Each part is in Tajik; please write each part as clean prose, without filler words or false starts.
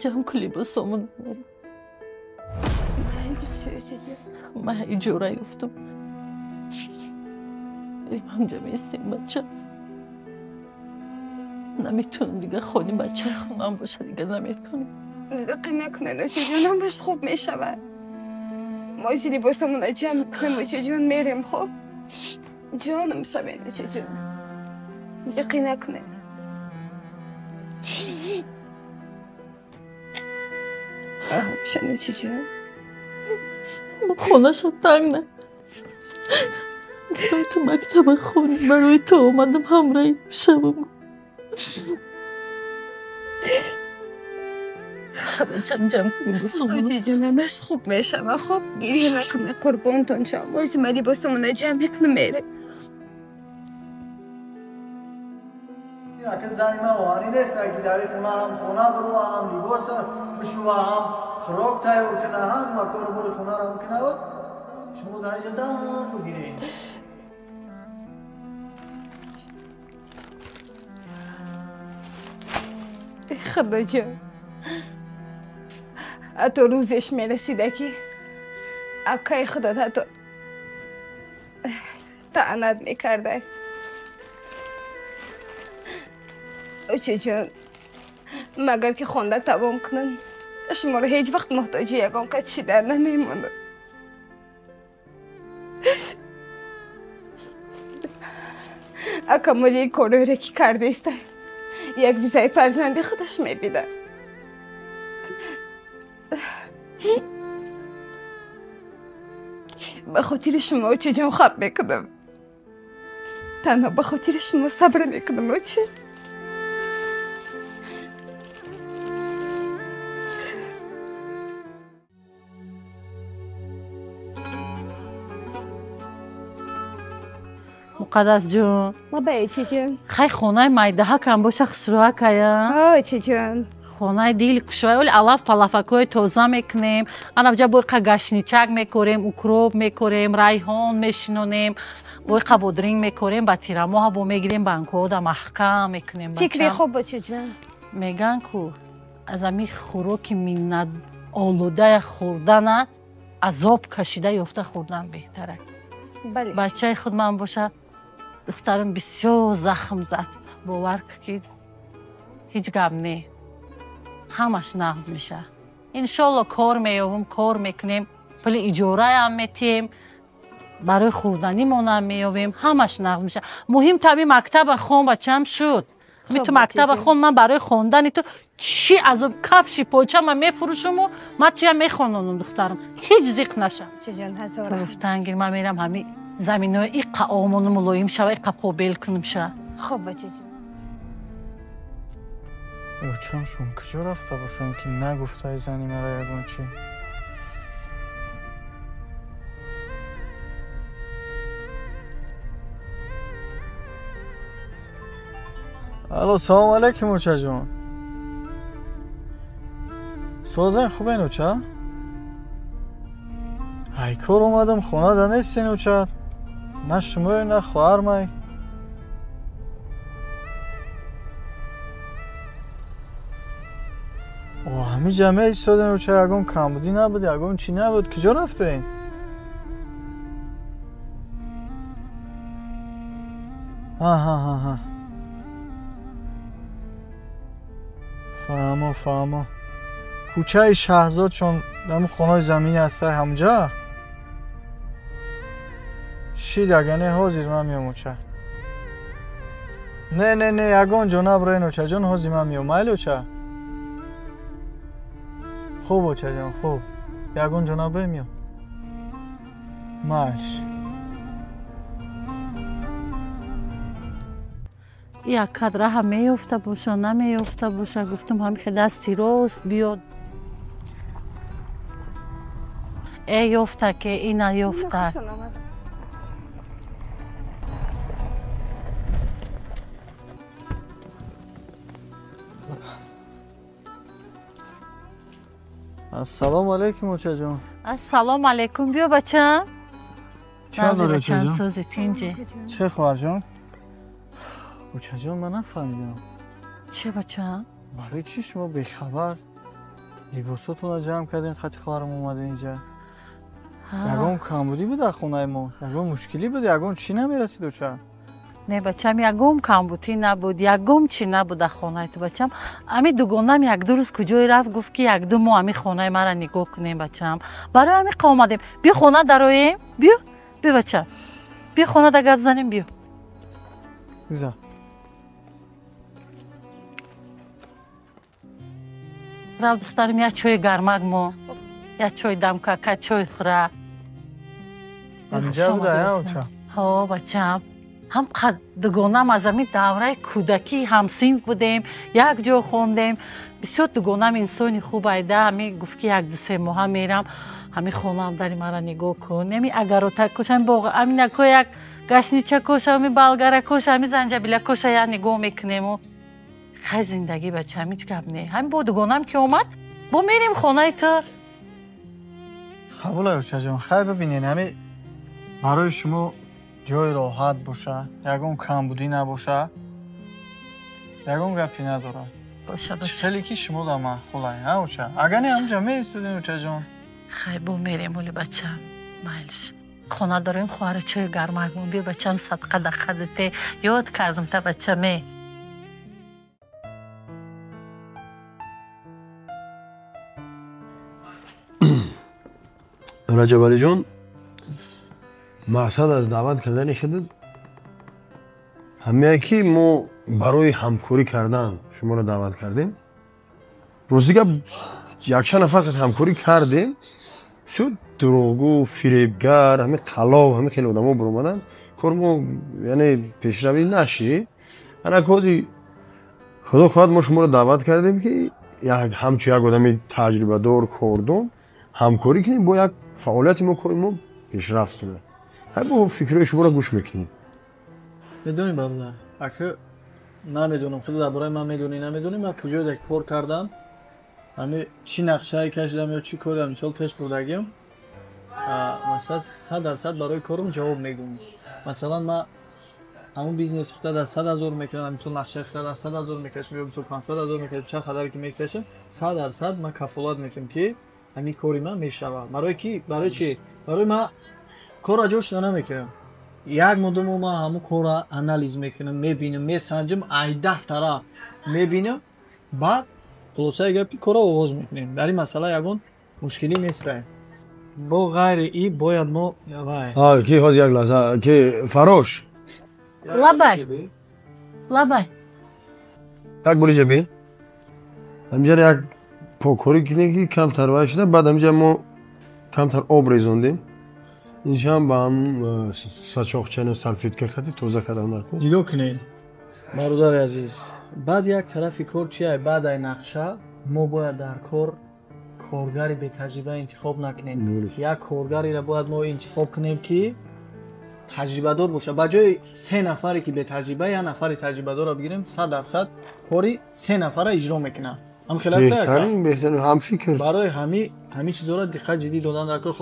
Ҷамъ ку либосомон. Ман иҷора ёфтам. Мерем ҳамҷа меистем бача. Наметавонам дига хони бачаи худман боша, дига наметавонем. Зиқӣ накунед, очаҷон, ҳамаш хуб мешавад. Мо изи либосамона ҷамъ мекунем, очаҷон, мерем, хуб? Ҷоном шавед, очаҷон. Зиқӣ накунед. Очаҷон. Хонаша танг на. Гуфтам ту мактаба хонӣ, барои ту омадам ҳамраҳи шавам. Бачам ҷамъ кун либосомона. Очаҷон, ҳамаш хуб мешавад, хуб? Гиря накунед, қурбонтон шавам. Мо изи ма либосамона ҷамъ мекунем, мерем. Ака зани ман оҳанӣ нест, ки дар хона ҳам хона бирова, ҳам либос бишува, ҳам хӯрок тайёр куна, ҳама кору бори хонаро куна. Шумо дар инҷа дам бигиред. Худоҷон, ҳатто рӯзеш мерасида ки акаи худат ҳатто таънат мекардай. Очаҷон, магар ки хонда тамом кунам, шуморо ҳеҷ вақт муҳтоҷи ягон кас шида намемонам. Акамоли корҳоеро ки кардаиста, як визаи фарзанди худаш мебинад. Ба хотири шумо, очаҷон, хаб мекунам. Танҳо ба хотири шумо сабр мекунам, оча. Муқаддас ҷон. Лабай, очаҷон. Хай хонаи майдаҳакам боша хушрӯакая. Очаҷон. Хонаи дил кушоя, оли алаф палафакҳои тоза мекунем. Анавҷа бойқа гашничак мекорем, укроп мекорем, райҳон мешинонем, бойқа бодринг мекорем, ба тирамоҳа бо мегирем, банкҳода маҳкам мекунем. Фикри хуб, очаҷон. Меган ку аз ами хӯроки миннат олудая хӯрдана азоб кашида ёфта хӯрдан беҳтарак. Бачаи худ ман боша, духтарам бисёр захм зад. Бовар кун ки ҳеҷ гап не, ҳамаш нағз мешавад. Иншолло кор меёвем, кор мекунем, пули иҷораам метиҳем, барои хӯрданимонам меёвем, ҳамаш нағз мешавад. Муҳим таби мактаба хон, бачам шуд. Ами ту мактаба хон, ман барои хондани ту чӣ азоб кафши почама мефурӯшуму ман туя мехононам, духтарам. Ҳеҷ зиқ наша. Гуфтан гир, ман мерам ҳами заминои иққа омону мулоим шава, иққа побел кунам ша. Хуб, бачаҷон. Очам шум куҷо рафта бошам ки нагуфтаи зани мара ягон чи? Алло, салом алейкум, очаҷон. Созен хубен, оча? Ай кор омадам, хона да нестен, оча. На шумои, на хоҳармай. О, ҳамин ҷамъия истоден, оча, ягон камбудӣ набуд, ягон чӣ набуд. Куҷо рафтен? Ҳа. Фаҳмо, фаҳмо. Кӯчаи Шаҳзод чун ҳамун хонаи заминӣ ҳастай ҳамҷа? Шид, ага не, ҳозир ман меом, оча. Не, не, не, ягон ҷо наброен, очаҷон, ҳозир ман меом. Майли, оча? Хуб, очаҷон, хуб. Ягон ҷо наброен, меом. Майли. Як кад раҳа меёфта боша, намеёфта боша, гуфтам ҳамихе дасти рост биёд. Э ёфта ке ина ёфта. Ассалому алайкум, очаҷон. Ассалому алайкум, биё бачам. Чӣ дори, очаҷон? Сози тинҷи. Чӣ хоҳарҷон? Очаҷон, ман нафаҳмидам. Чӣ бачам? Барои чӣ шумо бехабар Либосотонро ҷамъ кардем, хати хоҳарам омадем инҷа. Ягон камбудӣ буд дар хонаи мо? Ягон мушкилӣ буд? Ягон чӣ намерасид оча? Не бачам, ягон камбудӣ набуд, ягон чӣ набуд дар хонаи ту бачам. Ами дугонам як-ду рӯз куҷое рафт, гуфт ки як-ду моҳ ами хонаи мара нигоҳ кунем бачам. Барои ҳамин қа омадем. Биё хона дароем, биё, биё бачам. Биё хона да гап занем, биё. Гузар. Рав духтарим, як чойи гармак мо, як чой дамкака, чой хӯра. Анҷа буда, оча? Ҳо, бачам. Ҳам дугонам аз ҳамин давраи кӯдакӣ ҳамсинф будем, як ҷо хондем. Бисёр дугонам инсони хуб айда, ҳами гуфт ки як-ду се моҳа мерам, ҳами хонаам дари мара нигоҳ кун. Ами агаротакош, ами боғ, аминако як гашничакош, ами балгаракош, ами занҷабилакоша як нигоҳ мекунему. Хай зиндагӣ бачам, ҳеҷ гап не. Ҳамин бо дугонам ки омад, бо мерем хонаи ту. Қабул очаҷон, хай бибинед, ҳами барои шумо ҷои роҳат боша, ягон камбудӣ набоша, ягон гапе надорад. Боша, бача. Хеле ки шумо дар маъқулай, ҳа оча? Агар не ҳамҷа меистодем очаҷон. Хай бо мерем оли бачам, майлиш. Хона дорем, хоҳара чойи гармак мон, биё бачам садқа да хадате, ёд кардам та бачаме. Раҷабалиҷон, мақсад аз даъват кардани худат ҳамяе ки мо барои ҳамкорӣ кардан шуморо даъват кардем. Рости гап, якчанд нафар ҳамкорӣ кардем, бисёр дурӯғгӯ, фиребгар, ҳамин қалов, ҳамин хеле одамо баромаданд. Кор мо яъне пешравӣ нашид. Ана кози худо хоҳад мо шуморо даъват кардем ки ҳамчун як одами таҷрибадор, кордон ҳамкорӣ кунем, бо як фаъолияти мо кори мо пешрафт кунад. Ҳай бо фикрҳои шуморо гӯш мекунем. Медонӣ бародар, ака намедонам, худо дар бораи ман медонӣ намедонӣ, ман куҷо дар кор кардам, ҳами чӣ нақшае кашидам ё чӣ коре мисол пеш бурдагим, масалан 100% барои корам ҷавоб мегӯм. Масалан ман ҳамун бизнеси худа дар 100 000 мекунам, мисол нақшаи худа дар 100 000 мекашам ё мисол 500 000 мекашам, чанд қадаре ки мекашам, 100% ман кафолат мекунам ки ҳамин кори ман мешавад. Барои ки, барои чӣ? Барои ман корро ҷо шуда намекунам. Як муддамо ман ҳамун корро анализ мекунам, мебинам, месанҷам, ай 10 тараф мебинам, баъд хулосаи гап ки корро оғоз мекунем. Дар ин масъала ягон мушкилӣ нестаем. Бо ғайри и бояд мо вай. Ки ҳозир як лаҳза, ки фарош. Лабай. Лабай. Як буриҷа би. Ҳаминҷа як покорӣ кунем ки камтар вай шуда, баъд ҳаминҷа мо камтар об резондем. Иншам ба ҳам сачоқчану салфетка хати тоза кардам дар кун. Нигоҳ кунед, бародари азиз, баъд як тарафи кор чия? Баъд ай нақша мо бояд дар кор коргари бетаҷриба интихоб накунем. Як коргареро бояд мо интихоб кунем ки таҷрибадор бошад. Ба ҷои 3 нафаре ки бетаҷриба, як нафари таҷрибадорро бигирем, 100% кори 3 нафара иҷро мекунад. Ҳам хеле аст? Беҳтарин, беҳтарин, ҳамфикр. Барои ҳамин чизҳоро диққат ҷиддӣ додан дар кор.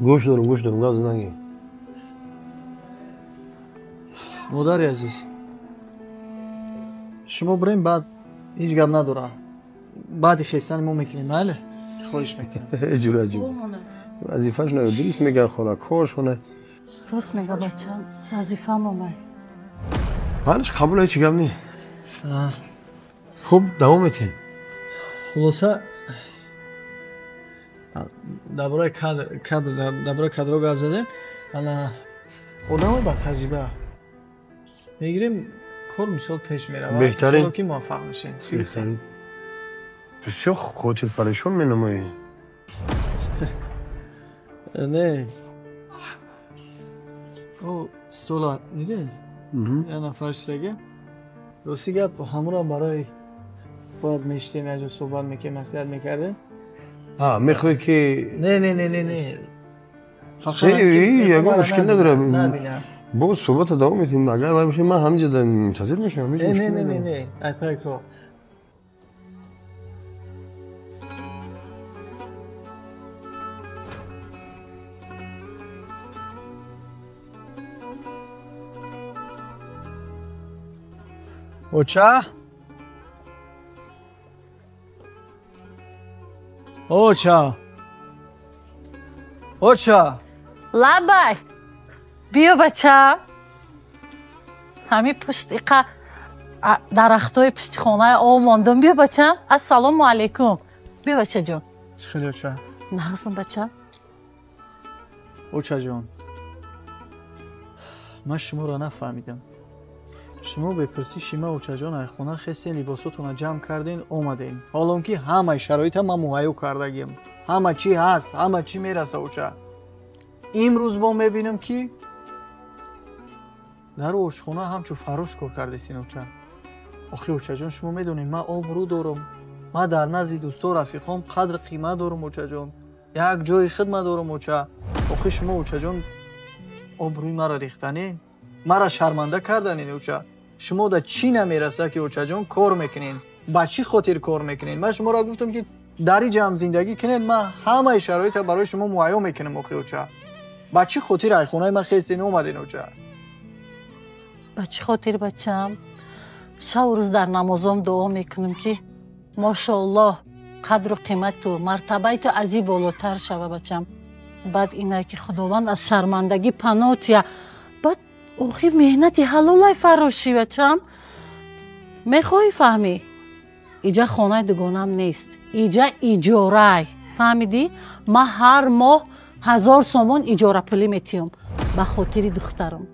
Гӯш дорам, гӯш дорам, гап заданги. Модари азиз, шумо бирем, баъд ҳеҷ гап надорам. Баъди хестани мо мекунем, майли? Хоҳиш мекунам. Ҷура ҷур. Вазифааш на дуруст мегӯяд, хола коршона. Рост мега бачам, вазифамонай. Ҳарч қабул ҳеҷ гап не. Хуб, давом метиҳем. Хулоса дар бораи кадр, дар бораи кадрҳо гап задем. Одамо ба таҷриба мегирем, кор мисол пеш меравад. Беҳтарин. Ки муваффақ мешем. Беҳтарин. Бисёр хотир парешон менамоӣ. Не. О, стола дидед? Як нафар шиштага. Рости гап, ҳамонро барои бояд мешитем, як ҷо суҳбат мекардем, маслиҳат мекардем. Мехоҳӣ ки Не, не, не, не, не. Ягон мушкил надорад. Боз суҳбатро давом медиҳем. Агар вай бошад, ман ҳаминҷо мунтазир мешавам. Не, не, не, не, не. Айпайко. Оча? Оча! Оча! Лабай! Биё бача! Ҳами пушт иқа дарахтои пушти хонаи об мондам. Биё бача! Ассалому алайкум! Биё бачаҷон. Чӣ хеле оча? Нағзм бача. Очаҷон, ман шуморо нафаҳмидам. Шумо бепурсиши ман очаҷон ай хона хестен, либосотонро ҷамъ карден, омаден. Ҳолон ки ҳамаи шароита ман муҳайё кардагим. Ҳама чӣ ҳаст, ҳама чӣ мераса оча. Имрӯз бо мебинам ки дар ошхона ҳамчун фаррош кор кардесин оча. Охи очаҷон, шумо медонед ман обрӯ дорам. Ман дар назди дӯсто рафиқом қадр қимат дорам очаҷон. Як ҷои хидмат дорам оча. Охи шумо очаҷон обрӯи маро рехтанен, маро шарманда карданен оча. Шумо да чӣ намераса ки очаҷон кор мекунен? Ба чӣ хотир кор мекунен? Ман шуморо гуфтам ки дар ин ҷамъ зиндагӣ кунед, ман ҳамаи шароита барои шумо муҳайё мекунам охи оча. Ба чӣ хотир ай хонаи ман хестен омаден оча? Ба чӣ хотир бачам? Шаву рӯз дар намозом дуо мекунам ки мошоаллоҳ қадру қимату мартабаи ту аз ин болотар шава бачам. Баъд инае ки Худованд аз шармандагӣ паноҳ тия. Баъд охир меҳнати ҳалолай фарошӣ бачам. Мехоҳӣ фаҳмӣ? Иҷа хонаи дугонам нест, иҷа иҷорай. Фаҳмидӣ? Ман ҳар моҳ 1000 сомон иҷорапулӣ метиҳам ба хотири духтарам,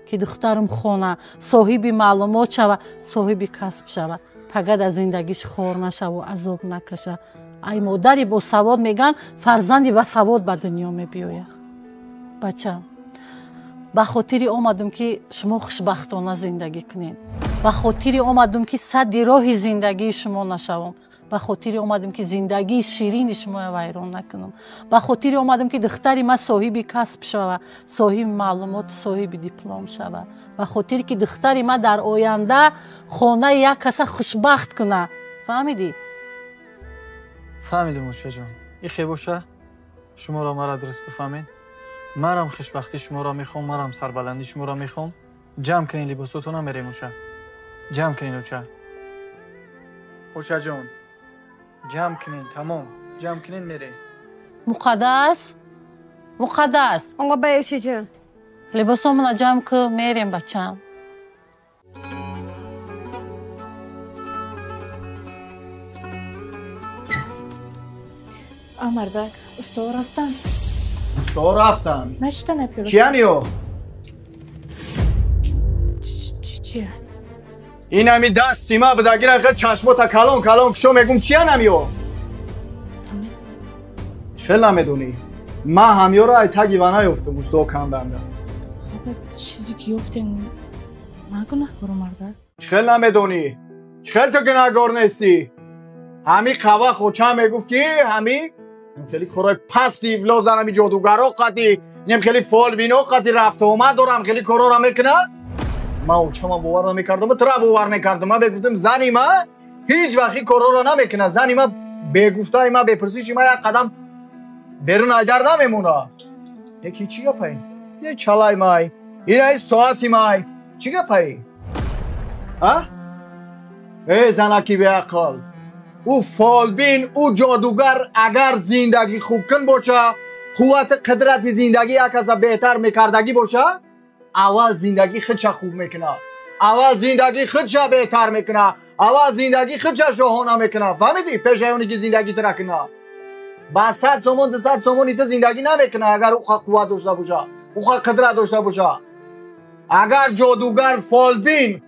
ки духтарам хона соҳиби маълумот шава, соҳиби касб шава, пага дар зиндагиш хор нашаву азоб накаша. Ай модари босавод меган фарзанди басавод ба дунё мебиёяд. Бачам, ба хотири омадам ки шумо хушбахтона зиндагӣ кунед, ба хотири омадам ки садди роҳи зиндагии шумо нашавам, ба хотири омадам ки зиндагии ширини шуморо вайрон накунам, ба хотири омадам ки духтари ман соҳиби касб шава, соҳиби маълумот, соҳиби диплом шава, ба хотири ки духтари ман дар оянда хонаи як каса хушбахт куна. Фаҳмидӣ? Фаҳмидам очаҷон. Ихе боша, шуморо мара дуруст бифаҳмед. Марам хушбахтӣ шуморо мехоҳам, марам сарбаландӣ шуморо мехоҳам. Ҷамъ кунед либосотона, мерем оча. Ҷамъ кунед оча. Очаҷон, ҷамъ кунед, тамом. Ҷамъ кунед, мерем. Муқаддас, Муқаддас. Лабай очаҷон. Либосомона ҷамъ кун, мерем бачам. Мардак, усто рафтан. Усто рафтан? Начта напиру. Чиян ё? Чия? Ин ами дасти ма бидагира хел чашмота калон калон кушо мегум чиян ами ё? Хел намедонӣ. Ман ҳамёро ай таги вана ёфтам усто канданда. Чизе ки ёфтем ман гунаҳкору мардак. Хел намедонӣ. Хел ту гунаҳгор нестӣ. Ҳами қава хоча мегуфт ки ҳами хеле корҳои пасти ифлос дар ҳами ҷодугаро қати, нем хеле фолбино қати рафту омад дорам, хеле корҳоро мекунад. Ман очама бовар намекардам, тура бовар мекардам. Ман бегуфтам зани ма ҳеҷ вақт ин корҳоро намекунад. Зани ма бегуфтаи ма, бепурсиши ма як қадам берун айдар намемонад. Яки чӣ гапай? Ин чалай май, ин ай соати май. Чӣ гапай? А? Э занаки беақл. Ӯ фолбин, ӯ ҷодугар агар зиндагӣ хубкун боша, қуввати қудрати зиндагӣ як каса беҳтар мекардагӣ боша, аввал зиндагӣ худша хуб мекунад, аввал зиндагӣ худша беҳтар мекунад, аввал зиндагӣ худша шоҳона мекунад. Фаҳмидӣ? Пешаи оне ки зиндагӣ тура кунад. Ба 100 сомон, 200 сомони ту зиндагӣ намекунад агар ӯ қувват дошта боша, ӯ қудрат дошта боша. Агар ҷодугар, фолбин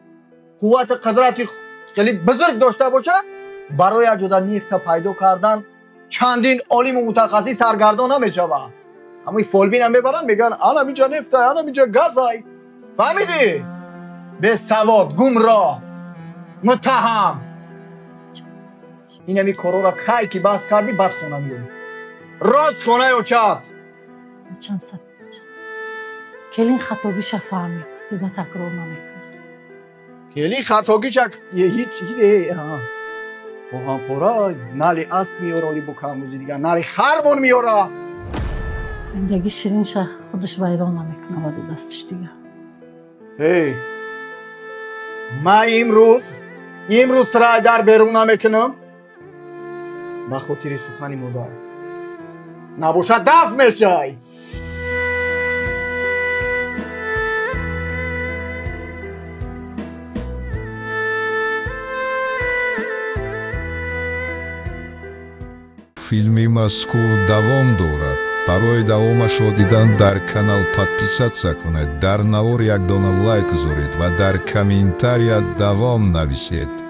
қуввати қудрати хеле бузург дошта боша, барои аҷода нефта пайдо кардан чандин олиму мутахассис саргардон намешавад. Ҳамаи фолбинам мебаранд, мегӯянд ана инҷа нефта, ана инҷа газай. Фаҳмидӣ? Бесавод, гумроҳ, муттаҳам. Инами корҳоро кай ки баҳс кардӣ, баъд хона меоӣ. Рост хонаи очат. Бачам саб. Келин хатобиша фаҳмид, дига такрор намекунад. Келин хатогиша ҳеҷ оҳанпора нали асп меёра, оли бо камрӯзи дигар нали харбон меёра. Зиндагӣ ширинша худаш вайрон намекунад ду дастиш дигар. Эй, ман имрӯз Имрӯз тура дар берун намекунам, ба хотири сухани модар. Набошад дафт мешай. Филми мазкур давом дорад. Барои давомашро дидан дар канал подписаться кунед, дар навор як дона лайк гузоред ва дар комментария давом нависед.